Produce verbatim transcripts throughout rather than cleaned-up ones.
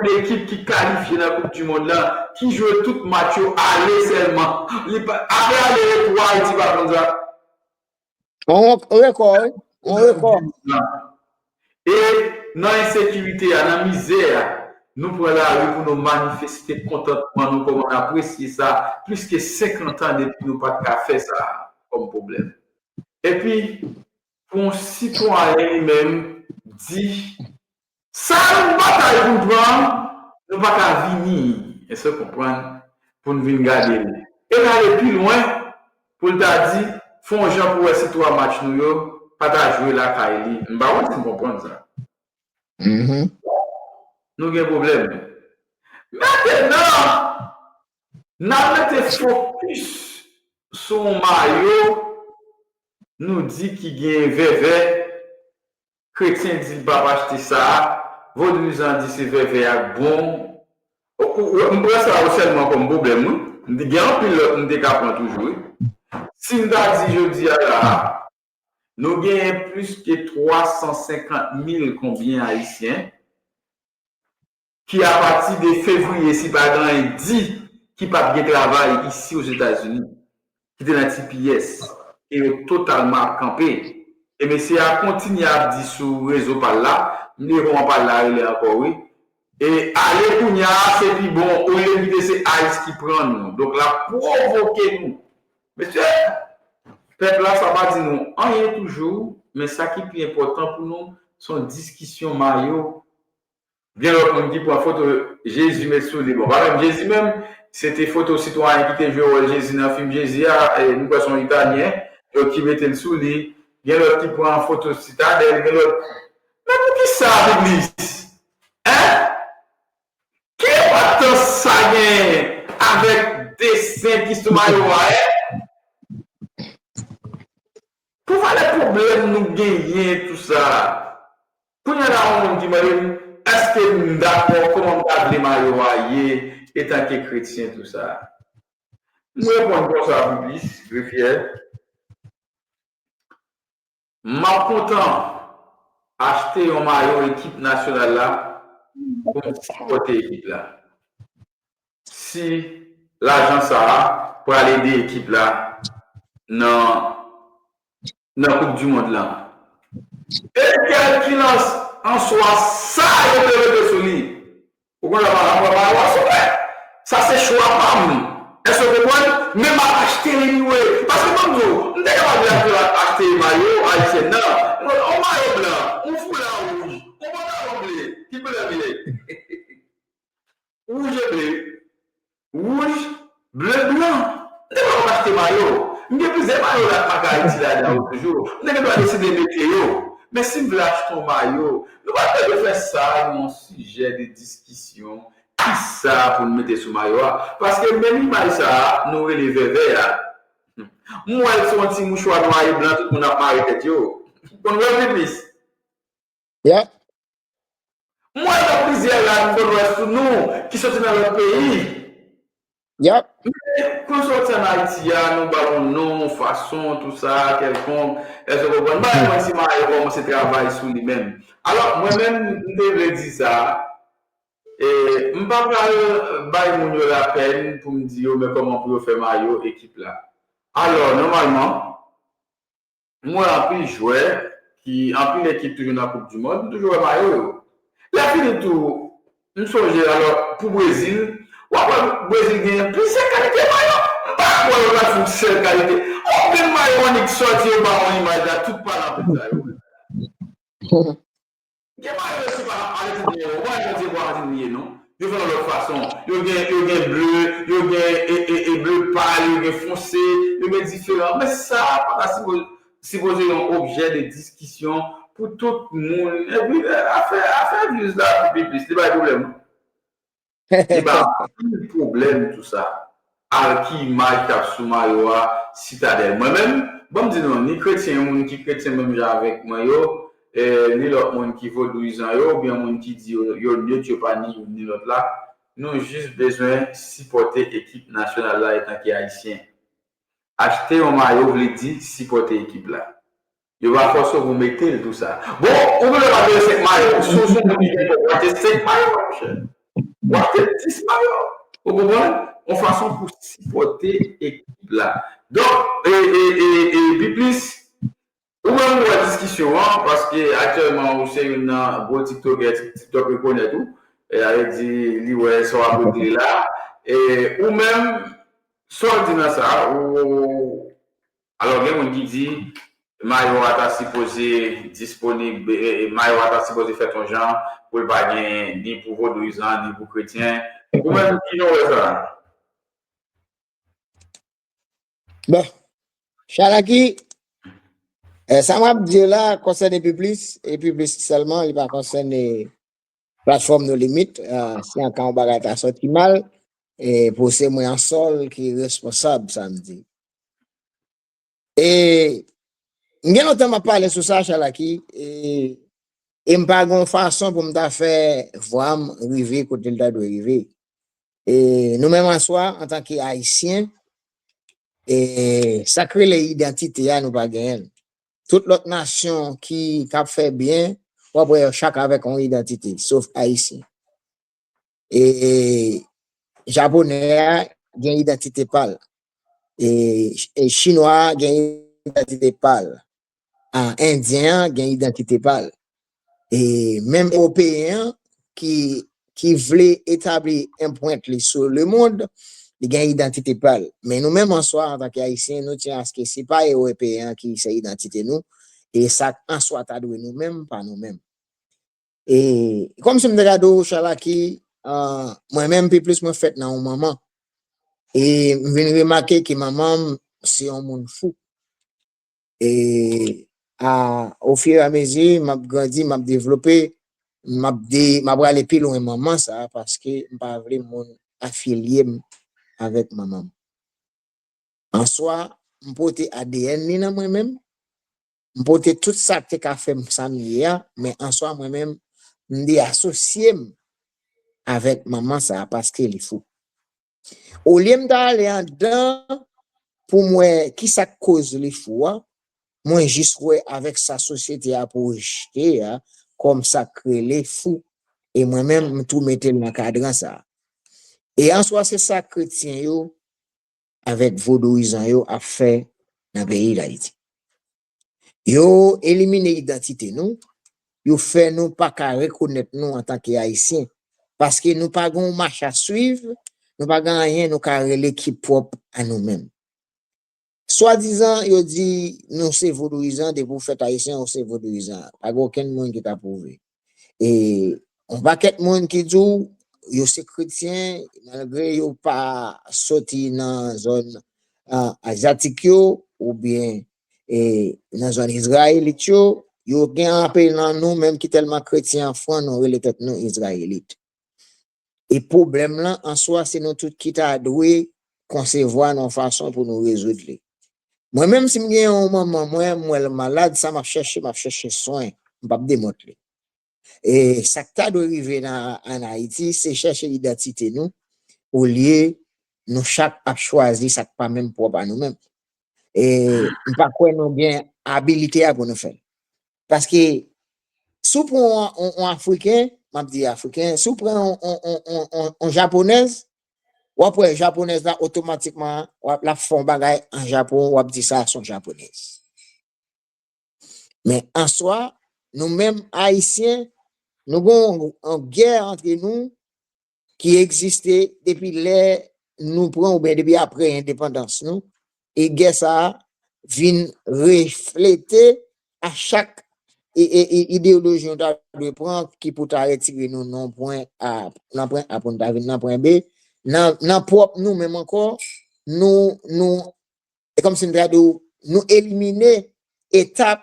Konbyen ekip ki kalifye nan Koup di Mond lan, ki jwe tout match yo ale sèlman? Li pa, ale, ale, retounen, Ayiti pa konn sa. On rekò, wi. On rekò. E nan ensekirite a, nan mizè a, nou pran lari pou nou manifeste kontantman nou, kòman n apresye sa, plis ke senkant an depi nou pa t ka fè sa kòm pwoblèm. Epi, pou yon sitwayen li menm di, sa nou batay pou n pran, nou pa ka vini, èske w konprann, pou n vin gade l. E l ale pi lwen pou l ta di, fè yon jan pou wè si twa match nou yo pa ta jwe lakay li. M pa wè si n konprann sa. Nou gen pwoblèm. Mentenan, n ap mete fokis sou yon mayo nou di ki gen vèvè. Kretyen di l p ap achte sa, vodouyizan di se vèvè a k bon. M pran sa yo sèlman kòm pwoblèm, wi. Gen anpil lòt m te ka pran toujou, wi. Si m ta di jodi a la a, nou genyen plis ke twa san senkant mil konbyen Ayisyen ki apati de fevriye, si pa gen anyen di, ki p ap gen travay isi Ozetazini, ki te nan T P S, e yo totalman ap kanpe. E mesye a kontinye ap di sou rezo pa l la, m leve yon pa l la rele ankò, wi. E ale kounye a, se pi bon, olye kite se ICE ki pran nou. Donk, l ap pwovoke nou. Mesye, pèp la, sa pa di nou anyen toujou, men sa ki pi enpòtan pou nou, se yon diskisyon mayo. Gen lòt moun ki pran foto Jezi met sou li. Bon, pa menm Jezi menm, se te foto sitwayen ki te jwe wòl Jezi nan fim Jezi a, e, m kwè se yon Italyen, donk ki mete l sou li. Gen lòt ki pran foto Sitadèl, gen lòt. Men poukisa, Biblis? Hein? Ki enpòtans sa genyen avèk desen ki sou mayo a, hein? Pou valè pwoblèm nou genyen, tou sa. Kounye a la, yon moun ki mande m, èske m dakò, kòman m ta vle mayo a ye, etanke kretyen, tou sa. M reponn konsa, Biblis, Grefyè. M ap kontan achte yon mayo ekip nasyonal la pou m sipòte ekip la. Si lajan sa a pral ede ekip la nan, nan Koup di Mond lan. E kèlkilanswa sa yo te rete sou li. Ou konn lè m ap pran mayo a, souple. Sa se chwa pa m. Èske w konprann? Men m ap achte l anyway. Paske ban m di w, m te kapab achte, achte mayo ayisyen nan. Yon mayo blan, yon foula wouj, yon pantalon ble. Ki koulè m ye? Wouj e ble. Wouj, ble, blan. M te kapab achte mayo. M gen plizyè mayo la k pa ka itilize la toujou. M te gen dwa deside mete yo. Men si m vle achte yon mayo, nou pa t dwe fè sa yon sijè de diskisyon. Kisa pou n mete sou mayo a? Paske menm imaj sa a, nou rele vèvè a. M wè l sou yon ti mouchwa nwa e blan, tout moun ap mare tèt yo. Konn wè l pi plis. Yep. M wè nan plizyè rad m konn wè sou nou ki soti nan lòt peyi. Yep. Men, kon soti ann Ayiti a, nou ba l yon non, yon fason, tou sa, kèlkonk. Èske w konprann? M pa konn si mayo kòmanse travay sou li menm. Alò, mwen menm, m te vle di sa. E, m pa pral bay moun yo lapèn pou m di yo, men kòman pou yo fè mayo ekip la. Alò, nòmalman, m wè anpil jwè, ki, anpil ekip toujou nan Koup di Mond, m toujou wè mayo yo. Lè fini tou, m sonje, alò, pou Brezil, w ap wè Brezil genyen plizyè kalite mayo. M pa kwè yo pral fè yon sèl kalite. Yon menm mayo annik sòti, yo ba w yon imaj la, tout pa nan peyi sa yo. Gen mayo yo se pa aletranje yo, w pa wè se pou Ajantin li ye non. Yo fè yon lòt fason. Yo gen, yo gen ble, yo gen e, e, e ble pal, yo gen fonse, yo gen diferan. Men sa pa ta sipoze, sipoze yon objè de diskisyon pou tout moun. Epi, afè, afè views la, pi plis, li bay pwoblèm. Li ba anpil pwoblèm tou sa. Al ki imaj k ap sou mayo a, Sitadèl. Mwen menm, ban m di nou, ni kretyen, moun ki kretyen menm jan avèk mwen yo, e, ni lòt moun ki vodouyizan yo, oubyen moun ki di yo, yo nèt, yo pa ni youn ni lòt la, nou jis bezwen sipòte ekip nasyonal la etanke Ayisyen. Achte yon mayo vle di sipòte ekip la. Yo va fòse w pou mete l tou sa. Bon, ou gen dwa pa gen senk mayo. Si w se yon moun ki gen kòb, w achte senk mayo, monchè. w ap fè dis mayo. Ou konprann? Yon fason pou sipòte ekip la. Donk, e, e, e, e, Biblis, ou menm ou wè diskisyon an, paske aktyèlman ou se youn nan gwo tiktokè, TikTok rekonèt ou. E, sa vle di, li wè sa w ap regle la. E, ou menm, sa w di nan sa, ou, alò, gen moun ki di, mayo a ta sipoze disponib, e, e, mayo a ta sipoze fèt yon jan pou l pa gen ni pou vodouyizan, ni pou kretyen. Ou menm, ki jan w wè sa? Bon, Chalaki, e, sa m ap di la konsène Piplis, e Piplis sèlman, li pa konsène platfòm No Limit. E, si an ka yon bagay ta sòti mal, e, pou se mwen an sòl ki responsab, sa m di. E, m gen lontan m ap pale sou sa, Chalaki, e, e m pa gen yon fason pou m ta fè vwa m rive kote l ta dwe rive. E, nou menm an swa, antanke Ayisyen, e, sa k rele idantite a, nou pa genyen l. Tout lòt nasyon ki, k ap fè byen, w ap wè yo chak avèk yon idantite, sof Ayisyen. E, Japonè a gen idantite pa l. E, e Chinwa a gen idantite pa l. A, Endyen an gen idantite pa l. E menm Ewopeyen an ki, ki vle etabli enpwent li sou lemonn, li gen idantite pa l. Men nou menm an swa, antanke Ayisyen, nou tyen aske se pa Ewopeyen an ki se idantite nou, e sa k an swa ta dwe nou menm, pa nou menm. E kòmsi m te ka di w, Chalaki, a, mwen menm, pi plis mwen fèt nan yon manman. E m vin remake ke manman m se yon moun fou. E a, ofiramezi, m ap grandi, m ap devlope, m ap de, m ap prale pi lwen manman sa, paske m pa vle moun afilye m avèk manman m. An swa, m pote A D N li nan mwen menm, m pote tout sa k te ka fè m sa m ye a, men an swa, mwen menm, m deyasosye m avèk manman sa a paske li fou. Olye m ta ale andan pou m wè ki sa k koz li fou a, mwen jis wè avèk sa sosyete a pwojte a kòm sa k rele fou. E mwen menm, m tou mete l nan kadran sa a. E an swa, se sa kretyen yo avèk vodouyizan yo ap fè nan peyi Dayiti. Yo elimine idantite nou, yo fè nou pa ka rekonèt nou antanke Ayisyen, paske nou pa gen yon mach a swiv, nou pa gen anyen nou ka rele ki pwòp a nou menm. Swadizan, yo di nou se vodouyizan, depi w fèt Ayisyen, ou se vodouyizan. Pa gen okenn moun ki ka pwouve. E yon pakèt moun ki di w yo se kretyen, malgre yo pa soti nan zòn, a, azyatik yo, oubyen, e, nan zòn izrayelit yo, yo gen anpe nan nou menm ki tèlman kretyen an fran, nou rele tèt nou izrayelit. E pwoblèm lan, an swa, se nou tout ki ta dwe konsevwa nan yon fason pou nou rezoud li. Mwen menm, si m gen yon manman mwen, m wè l malad, sa m ap chèche, m ap chèche swen, m p ap demòt li. E sa k ta dwe rive nan, ann Ayiti, se chèche idantite nou, olye nou chak ap chwazi sa k pa menm pwòp a nou menm. E m pa kwè nou gen abilite a pou nou fè l. Paske, si w pran yon, yon, yon Afriken, m ap di Afriken, si w pran yon, yon, yon, yon, yon, yon Japonèz, w ap wè Japonèz la otomatikman, w ap, l ap fè yon bagay an Japon, w ap di sa se yon Japonèz. Men an swa, nou menm Ayisyen, nou gen yon, yon gè antre nou ki egziste depi lè nou pran oubyen depi apre endepandans nou. E gè sa a vin reflete a chak e, e, e, ideyoloji nou ta dwe pran ki pou ta retire nou nan pwen A, nan pwen A pou nou ta vin nan pwen B. Nan, nan pwòp nou menm ankò, nou, nou, e kòmsi m ta di w, nou elimine etap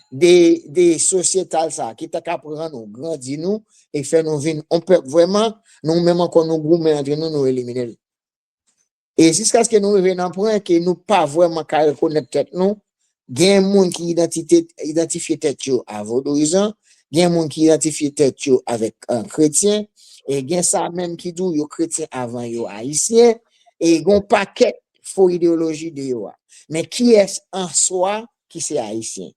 de, de sosyetal sa ki ta ka pran nou, grandi nou, e fè nou vin yon pèp vrèman, nou menm ankò nou goumen antre nou, nou elimine l. E jiskaske nou rive nan pwen ke nou pa vrèman ka rekonèt tèt nou, gen moun ki idantite, idantifye tèt yo a vodouyizan, gen moun ki idantifye tèt yo avèk, e, kretyen, e gen sa menm ki di w yo kretyen avan yo ayisyen, e gen yon pakèt fo ideyoloji deyò a. Men kiyès an swa ki se ayisyen?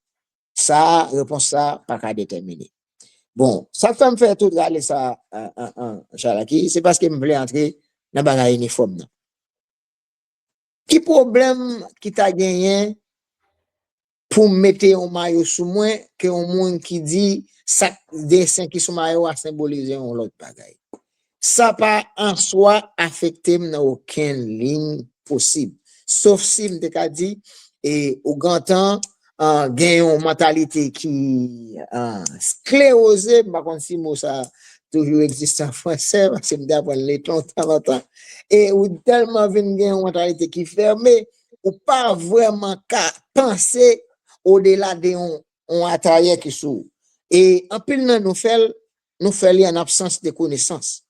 Sa a, repons sa a pa ka detèmine. Bon, sa k fè m fè tout rale sa, an, an, an, Chalaki, se paske m vle antre nan bagay inifòm nan. Ki pwoblèm ki ta genyen pou m mete yon mayo sou mwen ke yon moun ki di sa desen ki sou mayo a senbolize yon lòt bagay? Sa pa an swa afekte m nan okenn liy posib. Sof si m te ka di, e, ou gentan, ah, gen yon mantalite ki, ah, sklewoze, m pa konn si mo sa toujou egziste an fransè, paske m te aprann li lontan, lontan. E ou tèlman vin gen yon mantalite ki fèmen, ou pa vrèman ka panse odela de yon, yon atayè ki sou ou. E anpil nan nou fè l, nou fè li an absans de konesans.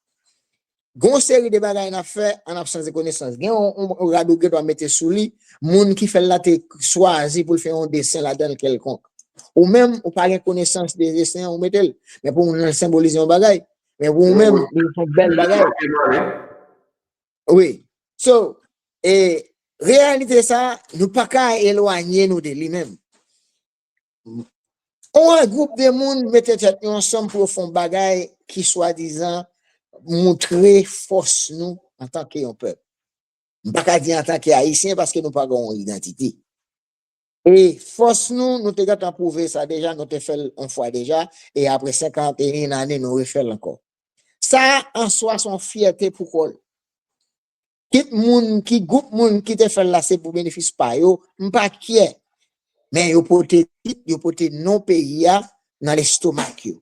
Gon seri de bagay n ap fè an absans de konesans. Gen yon, yon, yon rad ou gen dwa mete sou li, moun ki fè l la te chwazi pou l fè yon desen ladan l kèlkonk. Ou menm, ou pa gen konesans de desen an, ou mete l. Men pou moun nan, l senbolize yon bagay. Men pou ou menm, li se yon bèl bagay. Wi. So, e, reyalite sa, nou pa ka elwanye nou de li menm. Ou wè gwoup de moun mete tèt yo ansanm pou yo fè yon bagay ki swadizan montre fòs nou antanke yon pèp. M pa ka di antanke Ayisyen paske nou pa gen yon idantite. E fòs nou, nou te gentan pwouve sa deja, nou te fè l yon fwa deja, e apre senkant e yon ane, nou refè l ankò. Sa a, an swa, se yon fyète pou kò l. Kit moun, ki gwoup moun ki te fè l la, se pou benefis pa yo, m pa kyè. Men yo pote tit, yo pote non peyi a nan lestomak yo.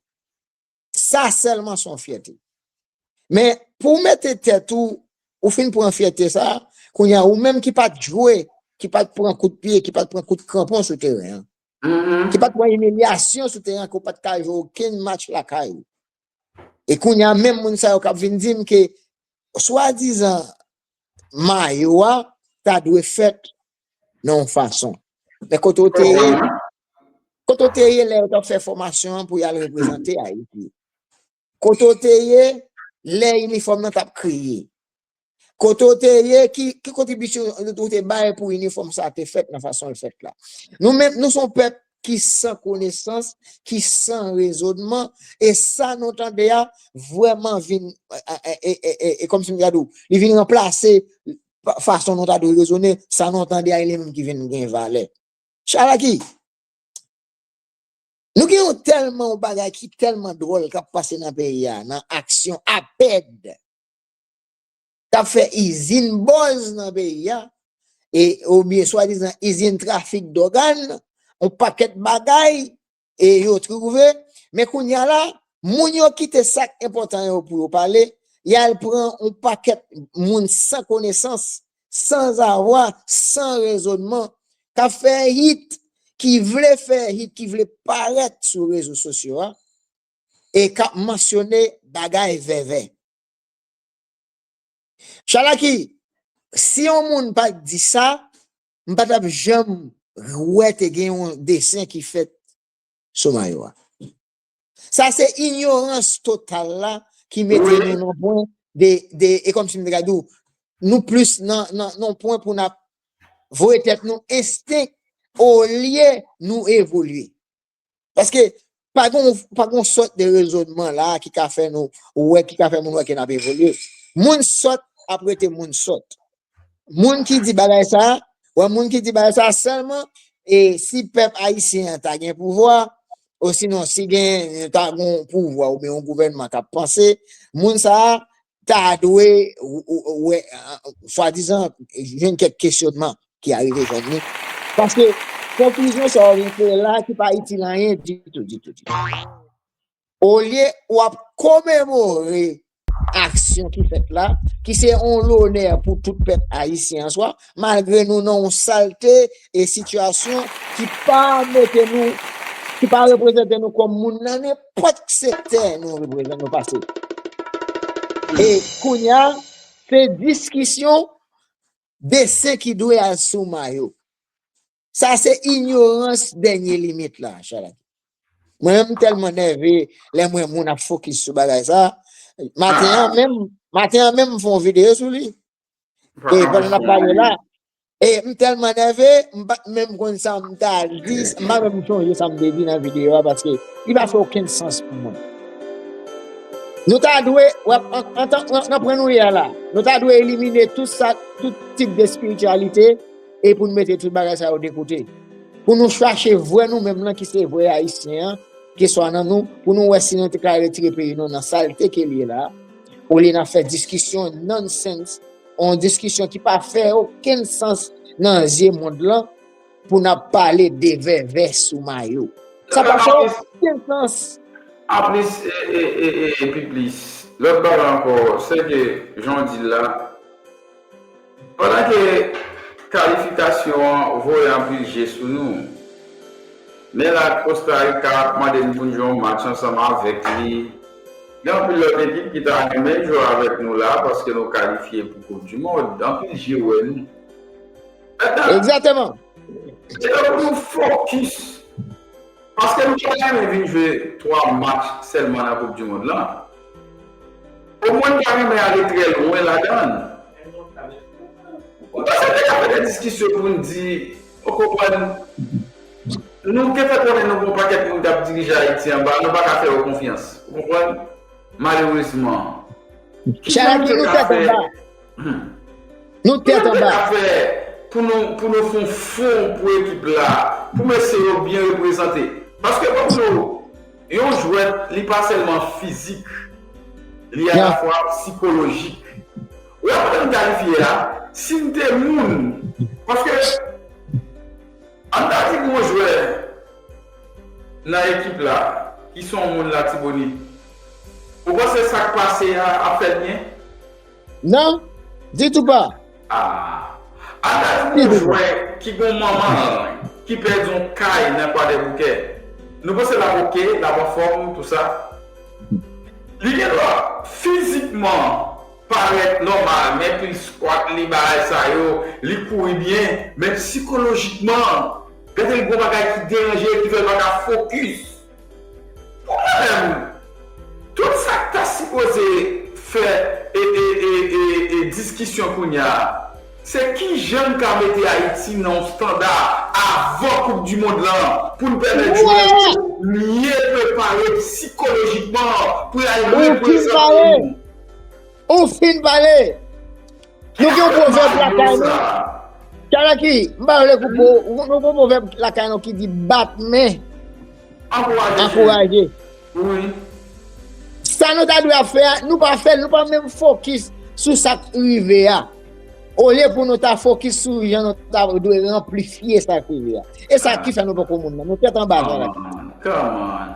Sa sèlman se yon fyète. Men pou w mete tèt ou, ou fin pran fyète sa, kounye a ou menm ki pa t jwe, ki pa t pran kout pye, ki pa t pran kout kranpon sou teren an, ki pa t pran imilyasyon sou teren an, ke w pa t ka jwe okenn match lakay ou. E kounye a, menm moun sa yo k ap vin di m ke swadizan mayo a ta dwe fèt nan yon fason. Men kote w te ye, kote w te ye lè yo t ap fè fòmasyon an pou y al reprezante Ayiti? Kote w te ye lè inifòm nan t ap kriye? Kote w te ye, ki, ki kontribisyon ou te bay pou inifòm sa te fèt nan fason l fèt la? Nou menm, nou se yon pèp ki san konesans, ki san rezònman, e sa nou tande a vrèman vin, e, e, e, e, e kòmsi m ta di w, li vin ranplase fa-, fason nou ta dwe rezone, sa nou tande a, e li menm ki vin gen valè. Chalaki, nou gen yon tèlman, yon bagay ki tèlman dwòl k ap pase nan peyi a, nan aksyon apèd k ap fè izin bòz nan peyi a, e, oubyen swadizan izin trafik dògàn, yon pakèt bagay, e yo twouve, men kounye a la, moun yo kite sa k enpòtan yo pou yo pale, y al pran yon pakèt moun san konesans, san zavwa, san rezònman, k ap fè hit, ki vle fè hit, ki vle parèt sou rezo sosyo a, e k ap mansyone bagay vèvè. Chalaki, si yon moun pa t di sa, m pa t ap janm wè te gen yon desen ki fèt sou mayo a. Sa se inyorans total la ki mete nou nan pwen de, de, e kòmsi m te ka di w, nou plis nan, nan, nan pwen pou n ap voye tèt nou enstenk olye nou evolye. Paske pa gon, pa gon sòt de rezònman la ki ka fè nou wè, ki ka fè moun wè ke n ap evolye. Moun sòt ap rete moun sòt. Moun ki di bagay sa, wè, moun ki di bagay sa sèlman, e si pèp ayisyen an ta gen pouvwa, osinon si gen, ta gen yon pouvwa oubyen yon gouvènman k ap panse, moun sa a ta dwe, w-, w-, wè, swadizan, jwenn kèk kesyonman ki arive jwenn li. Paske konfizyon sa yo vin kreye la ki pa itil anyen ditou, ditou, ditou. Olye w ap komemore aksyon ki fèt la, ki se yon lonè pou tout pèp ayisyen an swa, malgre nou nan yon salte e sitiyasyon ki pa mete nou, ki pa reprezante nou kòm moun nan nenpòt sektè nou reprezante, nou pase. E kounye a, se diskisyon desen ki dwe al sou mayo. Sa se inyorans dènye limit la, Chalaki. Mwen menm, m tèlman nève lè m wè moun ap fokis sou bagay sa. Maten an menm, maten an menm, m fè yon videyo sou li. E pandan n ap pale la, e m tèlman nève, m pa t menm konn sa m t al di, m pa menm sonje sa m te di nan videyo a, paske li pa fè okenn sans pou mwen. Nou ta dwe, wè, an, an, an, nan pwen nou ye a la, nou ta dwe elimine tout sa, tout tip de espirityalite, e pou nou mete tout bagay sa yo de kote. Pou nou chache vre nou menm lan ki se vre Ayisyen an, keswa nan nou, pou nou wè si nou te ka retire peyi nou nan salte ke l ye la, olye n ap fè diskisyon nonsense, yon diskisyon ki pa fè okenn sans nan zye mond lan, pou n ap pale de vèvè sou mayo. Sa pa fè okenn sans. Anplis, e, e, e, e, epi plis, lòt bagay ankò, se ke, jan w di l la, pandan ke kalifikasyon an voye anpil je sou nou, men la Costa Rica ap mande n pou n jwe yon match ansanm avèk li. Gen anpil lòt ekip ki ta renmen jwe avèk nou la, paske nou kalifye pou Koup di Mond. Anpil je wè nou. Egzakteman. Se lè pou nou fokis. Paske nou pa ta renmen vin jwe twa match sèlman nan Koup di Mond lan. Omwen nou ta renmen ale trè lwen ladan l. Ou panse n te ka fè de diskisyon pou n di, ou konprann, nou te fè konnen nou gen yon pakèt moun k ap dirije Ayiti anba, nou pa ka fè yo konfyans. Ou konprann? Malerezman. Ki jan nou te ka fè? Nou tèt anba. Ki jan nou te ka fè pou nou, pou nou fè yon fon pou ekip la, pou mesye yo byen reprezante? Paske ban m di w, yon jwèt, li pa sèlman fizik, li alafwa sikolojik. Ou wè kote n kalifye a, si n te moun, paske, ann ta di gen yon jwè nan ekip la, ki se yon moun Latibonit, ou panse sa k pase a ap fè l byen? Non, ditou pa. Ah. Ann ta di gen yon jwè ki gen yon manman l ki pèdi yon kay nan Kwadèboukè. Nou panse l ap oke, l ap anfòm, tou sa? Li gen dwa fizikman parèt nòmal, men pil squat li, bagay sa yo, li kouri byen, men sikolojikman, gade l gen yon bagay ki deranje l, ki fè l pa ka fokis. Pou mwen menm, tout sa k ta sipoze fè e, e, e, e, e diskisyon kounye a, se kijan n ka mete Ayiti nan yon standa avan Koup di Mond lan pou n pèmèt jwè yo mye prepare sikolojikman pou y al reprezante nou. Ou fin pale. Nou gen yon pwovèb lakay nou. Kalaki, m pa vle koupe w. Nou gen yon pwovèb lakay nou ki di bat men. Ankouraje. Ankouraje. Wi. Sa nou ta dwe ap fè a, nou pa fè l, nou pa menm fokis sou sa k rive a. Olye pou nou ta fokis sou jan nou ta dwe ranplifye sa k rive a. E sa ki fè nou poko moun nan. Nou tèt anba, Kalaki. Come on, come on.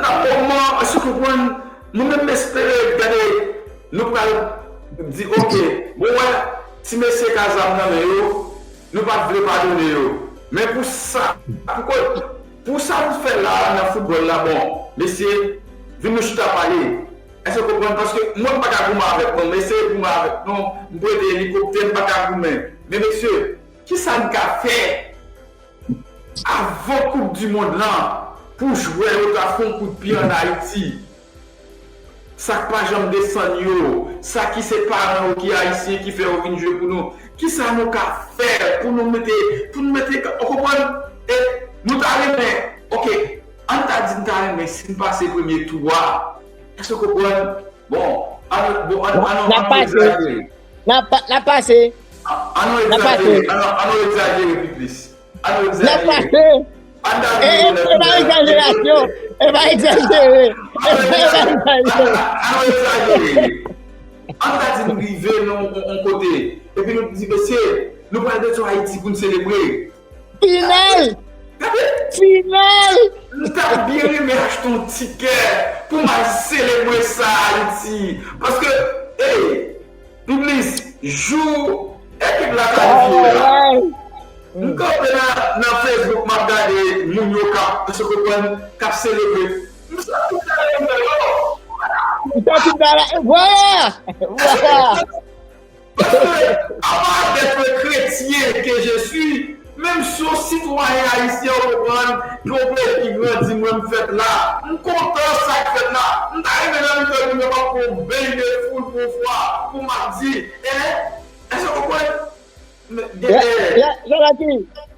Nan moman, èske w konprann? Mwen menm m espere, gade, nou pral di, oke, bon, wè, ti mesye ka zam nan men yo, nou pa t vle padone yo. Men pou sa, pou kò-, pou sa nou fè la a nan foutbòl la, bon, mesye, vin nou chita pale. Èske w konprann? Paske mwen m pa ka goumen avèk nou, mesye goumen avèk nou, m prete elikoptè, m pa ka goumen. Men mesye, kisa n ka fè? Avan Koup di Mond lan, pou jwè yo ta fè yon kout pye ann Ayiti, sa k pa janm desann yo, sa ki se paran yo ki ayisyen ki fè yo vin jwe pou nou, kisa nou ka fè pou nou mete, pou nou mete, ou konprann? E nou ta renmen, oke, ann ta di n ta renmen si n pase premye tou a. Èske w konprann? Bon, ann, bon, ann, ann, ann, ann egzajere. N ap pa-, n ap pase. Ann nou egzajere, ann nou egzajere pi plis. Ann nou egzajere. N ap pase. E, e, e pa egzajerasyon. E pa egzajere. E pa egzajere. Ann nou egzajere. Ann ta di nou rive nan yon, yon kote. Epi nou di, mesye, nou pral desann Ayiti pou n selebre. Final! Final! M ta byen renmen achte yon tikè pou m al selebre sa Ayiti. Paske, ey, Piblis, jou ekip la kalifye a, m kanpe nan, nan Facebook, m ap gade moun yo k ap, èske w konprann, k ap selebre. M santi m ta renmen wè yo. M santi m ta renmen, vwala! Vwala! Paske, à part d'être chrétien que je suis, menm si yon sitwayen ayisyen, ou konprann, ki yon peyi ki grandi, mwen m fèt la, m kontan sa k fèt la. M ta renmen nan mitan moun yo, m ap pran yon beny de foul pou yon fwa, pou m ap di, en, èske w konprann?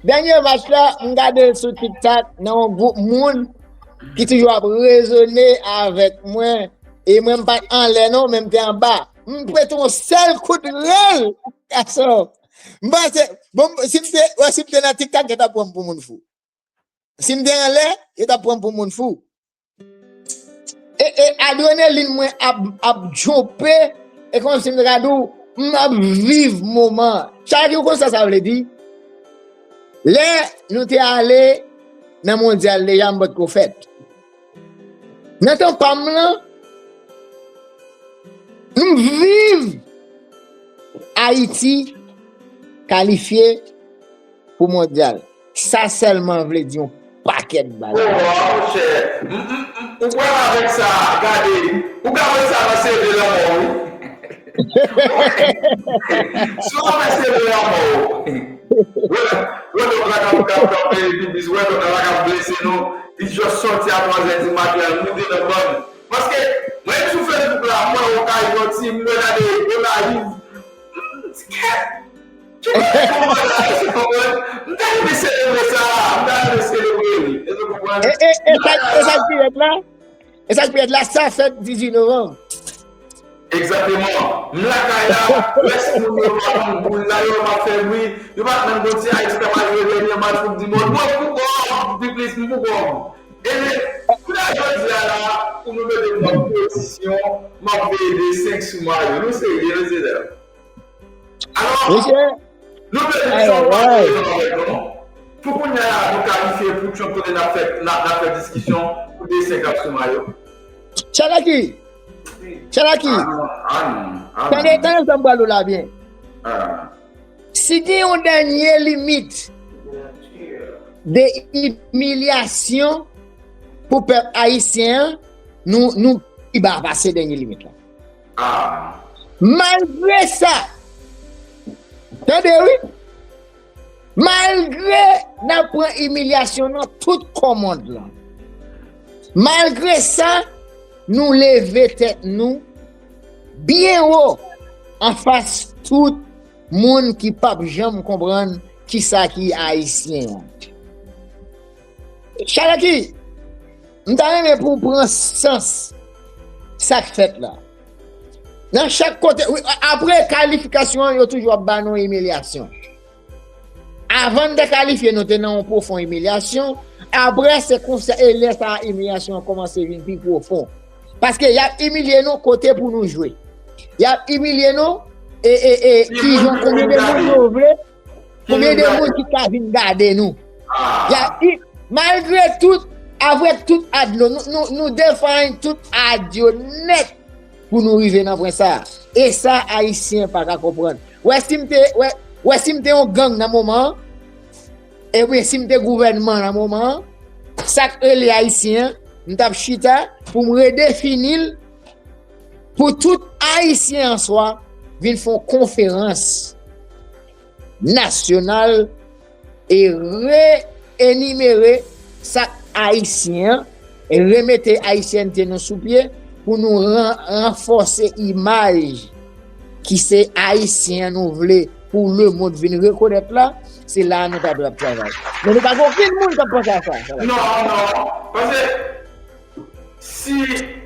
Dènye match la, m gade l sou TikTok, nan yon gwoup moun ki toujou ap rezone avèk mwen, E mwen m pa t anlè non, men m te anba. M pete yon sèl kout rèl, gason. M panse, bon, si m te, wè, si m te nan TikTok, yo t ap pran m pou moun fou. Si m te anlè, yo t ap pran m pou moun fou. E, e adrenalin mwen ap, ap djonpe, e kòmsi m ta ka di w, m ap viv moman an. Chak jou konsa, sa vle di, lè nou te ale nan mondyal deja, m potko fèt. Nan tan pa m lan, m viv Ayiti kalifye pou mondyal. Sa sèlman vle di yon pakèt bagay. Oh, monchè. M, m, m, ou kwè m avèk sa, gade, ou ka wè sa nan C V lanmò, wi. Si w wè C V lanmò, Rodolphe la k ap, k ap, k ap, eh, bibis, Rodolphe la k ap blese nou, li just sòti a twa zè di maten, al moute nan bann. Paske, mwen sou Facebook la, mwen, okay, yon ti, mwen gade, yo live. M di, kèt! Ki bagay kòman la, se konprann? M ta renmen selebre sa, m ta renmen selebre li. Èske w konprann? E, e, e sa, e sa k pi rèd la? E sa k pi rèd la, sa fèt dizuit novanm. Egzakteman. M lakay la, rès moun yo pa konn boul la, yo pa fè bri, yo pa t menm konn si Ayiti ta pral jwe dènye match Koup di Mond. Mwen pou kò m, Biblis, m pou kò m. Ebyen, kounye a jodi a la, pou nou mete m nan pozisyon, m ap veye de senk sou mayo. Nou serye, mesye dam? Alò, nou vle di sa w pa vle anvè nou. Pou kounye a la, nou kalifye pou Trump kote n ap fè, n ap, n ap fè diskisyon pou de senk ap sou mayo. Chalaki! Chalaki! Tande, tande sa m pral di w la byen. Si gen yon dènye limit de imilyasyon pou pèp ayisyen an, nou, nou pi ba pase dènye limit la. Malgre sa, tande wi, malgre n ap pran imilyasyon nan tout kò mond lan, malgre sa, nou leve tèt nou byen wo anfas tout moun ki p ap janm konprann kisa ki ayisyen an. Chalaki, m ta renmen pou w pran sans sa k fèt la. Nan chak kote, wi, a-, apre kalifikasyon an, yo toujou ap ba nou imilyasyon. Avan n te kalifye, nou te nan yon pwofon imilyasyon. Apre, se konsa, e lè sa a, imilyasyon an kòmanse vin pi pwofon. Paske y ap imilye nou kote pou nou jwe. Y ap imilye nou, e, e, e, kijan, konbyen de moun yo vle, konbyen de moun ki ka vin gade nou. Y ap, i-, malgre tout, avèk tout ad nou, nou, nou, nou define tout ad yo nèt pou nou rive nan pwen sa a. E sa, Ayisyen pa ka konprann. Wè si m te, wè, wè si m te yon gang nan moman an, ebyen si m te gouvènman nan moman an, sa k rele Ayisyen an, m t ap chita pou m redefini l, pou tout Ayisyen an swa vin fè yon konferans nasyonal e re-enimere sa k ayisyen an, e remete ayisyènte nou sou pye pou nou ran-, ranfòse imaj ki se ayisyen an nou vle pou lemonn vin rekonèt la, se la a nou ta dwe ap travay. Men nou pa gen okenn moun k ap panse a sa. Non, non. Paske si,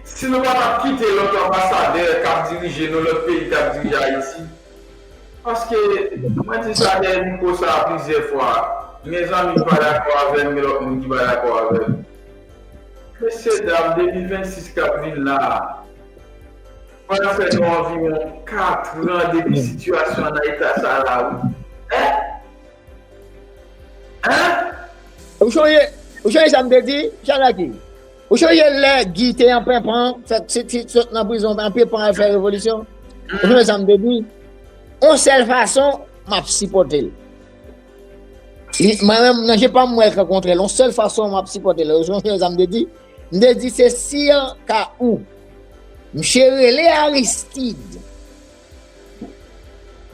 si nou pa t ap kite lòt anbasadè k ap dirije nou, lòt peyi k ap dirije Ayiti, paske mwen di sa dèyè mikwo sa a plizyè fwa, gen zanmi ki pa dakò avè m, gen lòt moun ki pa dakò avè m. Mesye dam, depi vennsis k ap vin la a, pral fè nou anviwon katran depi sitiyasyon an nan eta sa a la, wi. Hein? Hein? Ou sonje, ou sonje sa m te di, Chalaki? Ou sonje lè Guy te an penpan, fèk ti, ti sot nan prizon, an penpan al fè revolisyon? Ou sonje sa m te di? On sèl fason, m ap sipòte l. Li, mwen menm, nan je pa m, m wè l kontrè l. On sèl fason, m ap sipòte l. Ou sonje sa m te di? M te di, se si an ka ou, misye rele Aristide,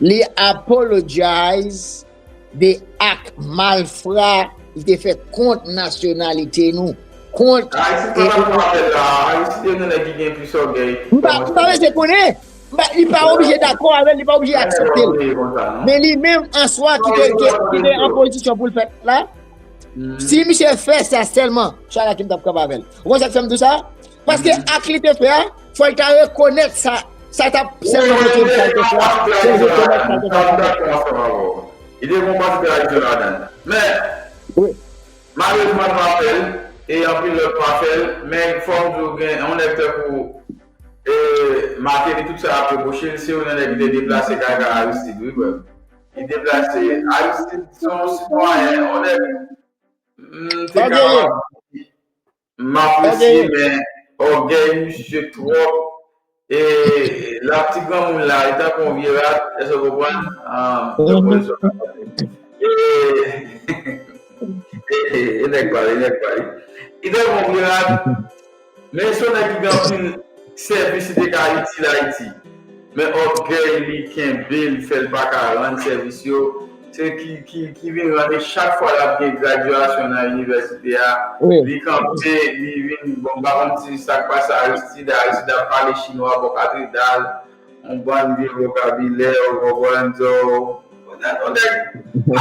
li apologize de ak malfra li te fè kont nasyonalite nou, kont... Ayisyen pa dakò avè l la. Ayisyen gen nèg ki gen plis ògèy ki... M pa, m pa bezwen konnen. M pa, li pa oblije dakò avè l, li pa oblije aksepte l. Men li menm an swa ki te, ki, ki te an pozisyon pou l fè la, si misye fè sa sèlman, Chalaki, m t ap kanpe avè l. Ou konn sa k fè m di w sa? Paske ak li te fè a, fò l ta rekonèt sa, sa t ap sèlman montre l sa l te fè a, se l rekonèt sa l te fè a. Li te gen yon pati tradisyon ladan l. Men, malerezman, l pa fè l, e anpil lòt pa fè l, men fò m di w gen yon nèg tankou Martelly, tout sa y ap repwoche l, se youn nan nèg ki te deplase kaka Aristide, wi, frè m. Li deplase Aristide, se yon sitwayen, yon nèg m te kapab di m apresye, men ògèy misye twòp. E la ti granmoun la, li tankou yon vye rat, èske w konprann? Donk, mwen sot. E, e, e, e nèg pale, nèg pale. Li tankou yon vye rat, men se yon nèg ki gen anpil sèvis li te ka itil Ayiti. Men ògèy li kenbe l, fè l pa ka rann sèvis yo. Se ki, ki, ki vin rann li chak fwa l ap gen gradyasyon nan inivèsite a. Li kanpe, li vin, bon, m pa konn si sa k pase Aristide, Aristide ap pale chinwa bò katedral, yon bann vye vokabilè, ou konprann, so, yon nèg, yon nèg,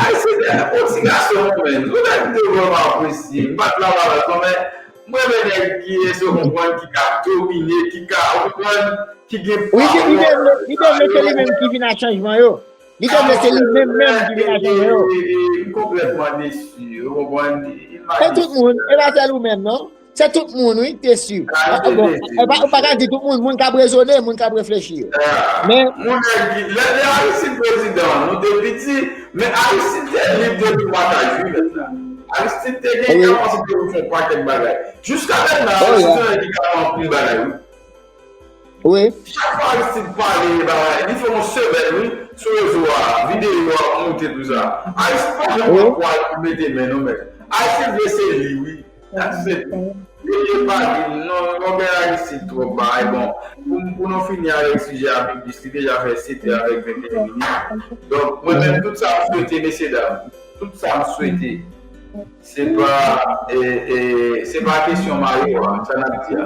Aristide se yon ti gason, menm, yon nèg m te vrèman apresye, m pa t la pa la, men, mwen renmen nèg ki, èske w konprann, ki ka domine, ki ka, ou konprann, ki gen pawòl. Wi, li te vle, li te vle se li menm ki vin ak chanjman yo. Li te vle se li menm menm ki vin ak chanjman yo. M konplètman desi, ou konprann? Se tout moun, e pa sèl ou menm, non. Se tout moun, wi, te si. Bon, ou pa ka di tout moun, moun k ap rezone, moun k ap reflechi yo. Men. Moun nèg ki, lè, lè Aristide prezidan, nou te piti, men Aristide te lib de tout mataj, wi, mèt la. Aristide te gen kapasite pou fè yon pakèt bagay. Jiska mentnan, Aristide se yon nèg ki ka fè anpil bagay, wi. Wi. Chak fwa Aristide pale, bagay, li fè yon semèn, wi, sou rezo a, videyo ap moute, tou sa. Aristide pa janm pran pwa l pou mete men, non, mèt. Aristide vle se li, wi. That's it. Li pa di, non, ògèy Aristide twòp, bagay, bon. Pou, pou nou fini avèk sijè a, Biblis, li deja fè sèt è avèk venteyen minit. Donk, mwen menm, tout sa m swete, mesye dam, tout sa m swete, se pa, e, e, se pa kesyon mayo a, sa n ap di a.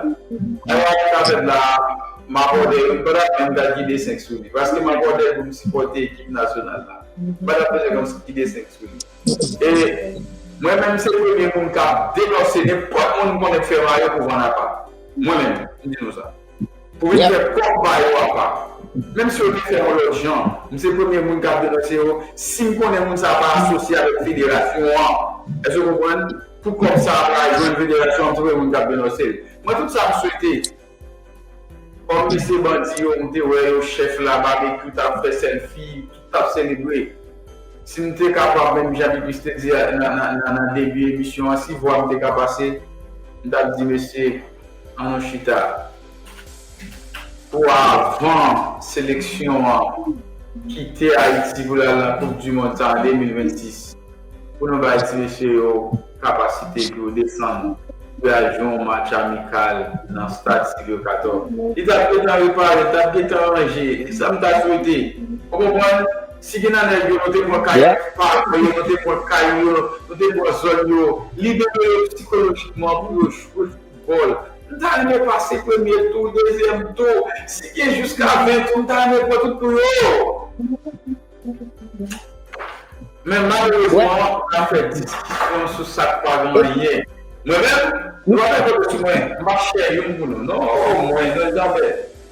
Mayo a ki ka fèt la, m abòde, m pa t ap menm ta kite senk sou li. Paske m abòde pou m sipòte ekip nasyonal la. M pa t ap bezwen kite senk sou li. E mwen menm, se premye moun k ap denonse nenpòt moun m konnen k fè mayo pou vann apa. Mwen menm, m di nou sa. Pou vin fè kòb ba yo apa. Menm si yo te fè yon lòt jan, m se premye moun k ap denonse yo. Si m konnen moun sa pa asosye avèk federasyon an, èske w konprann? Pou kòb sa a pa al jwenn federasyon an, m se premye moun k ap denonse l. Mwen, tout sa m swete, kòm mesye bandi yo, m te wè yo, chèf la, Babekyou t ap fè sèlfi, tout t ap selebre. Si m te kapab, menm jan Biblis te di nan, nan, nan, nan debi emisyon an, si vwa m te ka pase, m t ap di, mesye, ann nou chita. Pou avan seleksyon an kite Ayiti pou l al nan Koup di Mond sa an de mil vennsis, pou nou bay ti mesye yo kapasite pou yo desann, pou y al jwe yon match amikal nan stad Silvio Cator. Li t ap gentan repare, li t ap gentan ranje. E sa m ta swete. Ou konprann? Si gen nan nèg yo, nou te pran kay pa yo, nou te pran kay yo, nou te pran zòn yo, libere yo sikolojikman pou yo jwe foutbòl. M ta renmen pase premye tou, dezyèm tou. Si gen jiska ven tou, m ta renmen pran tout pou yo. Men malerezman, n ap fè diskisyon sou sa k pa gen anyen. Mwen menm, nou pa fè foto sou mwen, m p ap share youn pou nou. Non, oh, mwen, non, janmè.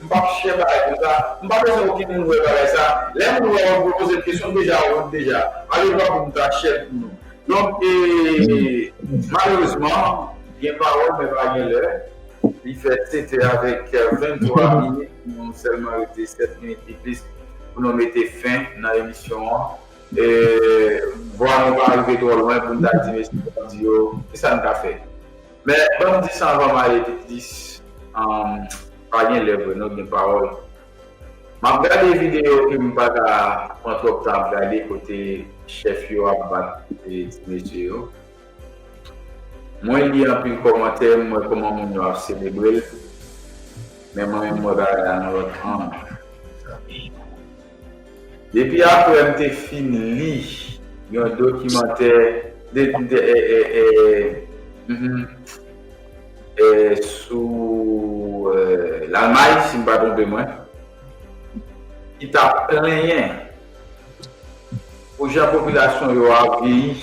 M p ap share bagay konsa. M pa bezwen okenn moun wè bagay sa. Lè moun wè w, yo poze kesyon, m deja wont deja. Malerezman, pou m ta share pou nou. Donk, e, malerezman, gen pawòl, men pa gen lè. Li fè sèt è avèk venntwa minit. Nou sèlman rete sèt minit pi plis pou nou mete fen nan emisyon an. E, vwa nou pa rive twò lwen pou n ta di mesye bandi yo, kisa n ka fè? Men, ban m di sa anvan m ale pi plis, pa gen lè vre, nou gen pawòl. M ap gade videyo ke m pa ka pran twòp tan ap gade kote chèf yo ap bat ti mesye yo. Mwen li anpil kòmantè, m wè kòman moun yo ap selebre l, men mwen menm m wè bagay la nan lòt ang. Depi apre m te fin li yon dokimantè de, de, e, e, e, mhm, e, sou e, Lalmay, si m pa twonpe mwen, ki t ap plenyen pou jan popilasyon yo ap vyeyi,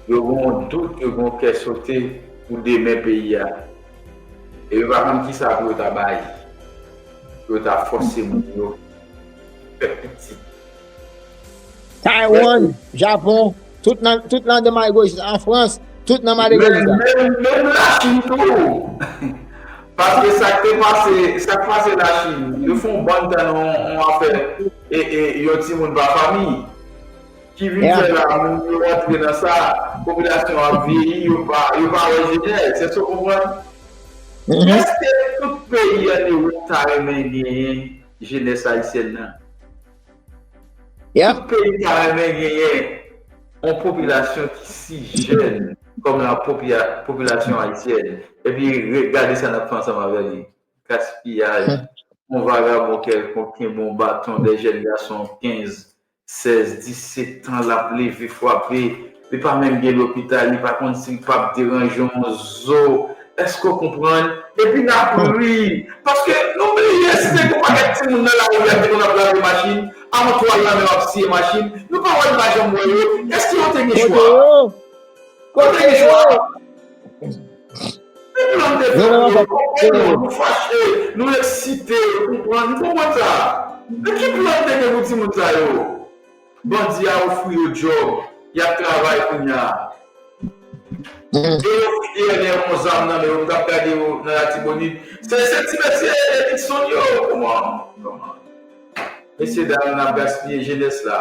yo gen yon dout, yo gen yon kè sote pou demen peyi a. E yo pa konn kisa pou yo ta bay. Pou yo ta fòse moun yo fè pitit. Taiwan, Japon, tout nan tout nan de Marie Gojis, an Frans, tout nan Marie Gojis la. Menm Lachin tou. Paske sa k te pase, sa k pase Lachin, yo fè yon bann tan yon afè e yon timoun pa fanmi. Ki vin fè la, moun yo rantre nan sa, popilasyon ap vyeyi, yo pa yo pa wè jenès, èske w konprann? Èske tout peyi an Ewòp ta renmen genyen jenès ayisyèn nan? Tout peyi ta renmen genyen yon popilasyon ki si jèn kòm la popilasyon ayisyèn. Epi gade sa n ap fè ansanm avè li. Gaspiyaj. Yon vagabon kèlkonk kenbe yon baton, de jèn gason kenz, sèz, disèt tan, l ap leve, frape. Li pa menm gen lopital, li pa konn si l p ap deranje yon zo. Èske w konprann? Epi n ap ri. Paske nou bliye, si te gen yon pakèt timoun nan lari a te konn ap lave machin, avan twal nan men yo ap siye machin, nou pa wè, nou pa janm wè yo. Èske yo te gen chwa? Yo te gen chwa? Men plan te fè pou yo, nou fache, nou eksite, ou konprann, nou konprann sa. Men ki plan te gen pou timoun sa yo? Bandi a ofri yo djòb, y ap travay kounye a. E yo kite yo gen yon zam nan men yo, m t ap gade yo nan Latibonit. Se se ti mesye Nixon yo, kòman? Kòman? Mesye dam, n ap gaspiye jenès la.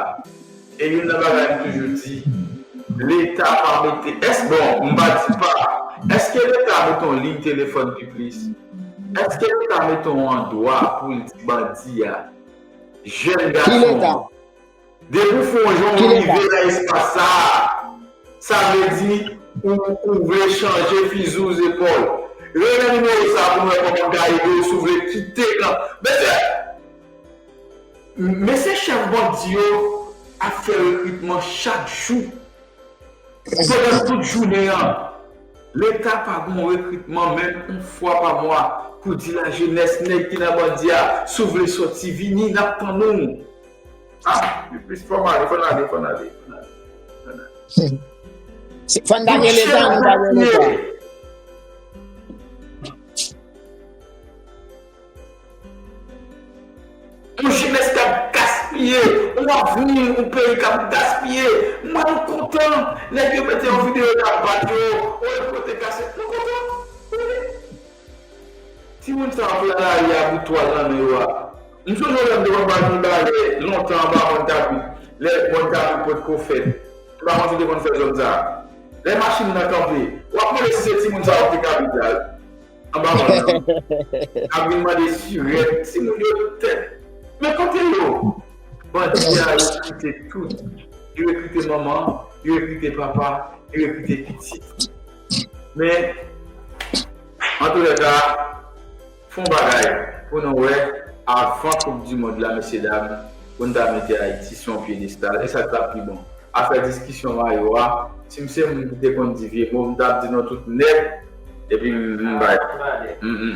E youn nan bagay m toujou di, Leta pa mete, èske, bon, m pa di pa, èske Leta mete yon liy telefòn pi plis? Èske Leta mete yon andwa pou l di bandi a, jèn gason an, depi w fè yon jan w rive nan espas sa a, sa vle di ou, ou vle chanje fizi w zepòl. Rele nimewo sa a pou n wè kòman n ka ede w si w vle kite kan. Mesye, Mesye chèf bandi yo ap fè rekritman chak jou. Pandan tout jounen an, Leta pa gen yon rekritman menm yon fwa pa mwa pou di lajenès, nèg ki nan bandi a, si w vle sòti, vini, n ap tann ou. Ah, plis fò m ale, fò n ale, fò n ale, fò n ale. Fò n ta gen Leta, nou pa gen Leta. Yon jenès k ap gaspiye, yon avni, yon peyi k ap gaspiye. M wè nou kontan. Nèg yo mete yon videyo y ap bat yo, ou yo pote kasèt. Nou kontan. Timoun sa yo k nan lari a bout twal nan men yo a. M sonje lè m te konn bat yon balè lontan anba mòn Kabrit. Lè mòn Kabrit potko fèt. M pa konn si w te konn fè zòn sa a. Lè machin nan kanpe, w ap mande si se timoun sa yo ki te Kabrit la. Anba mòn nan. Ap vin mande sirèt, timoun yo tèt. Men kote yo? Bandi a rekrite tout. Yo rekrite manman, yo rekrite papa, yo rekrite pitit. Men, antoulèka, fè yon bagay pou nou wè, avan Koup di Mond la, mesye dam, pou n ta mete Ayiti sou yon pyedestal, e sa k t ap pi bon. Afè diskisyon mayo a, si m se moun ki te konn di vye mo, m t ap di nou tout nèt, epi m bay. M, m, m,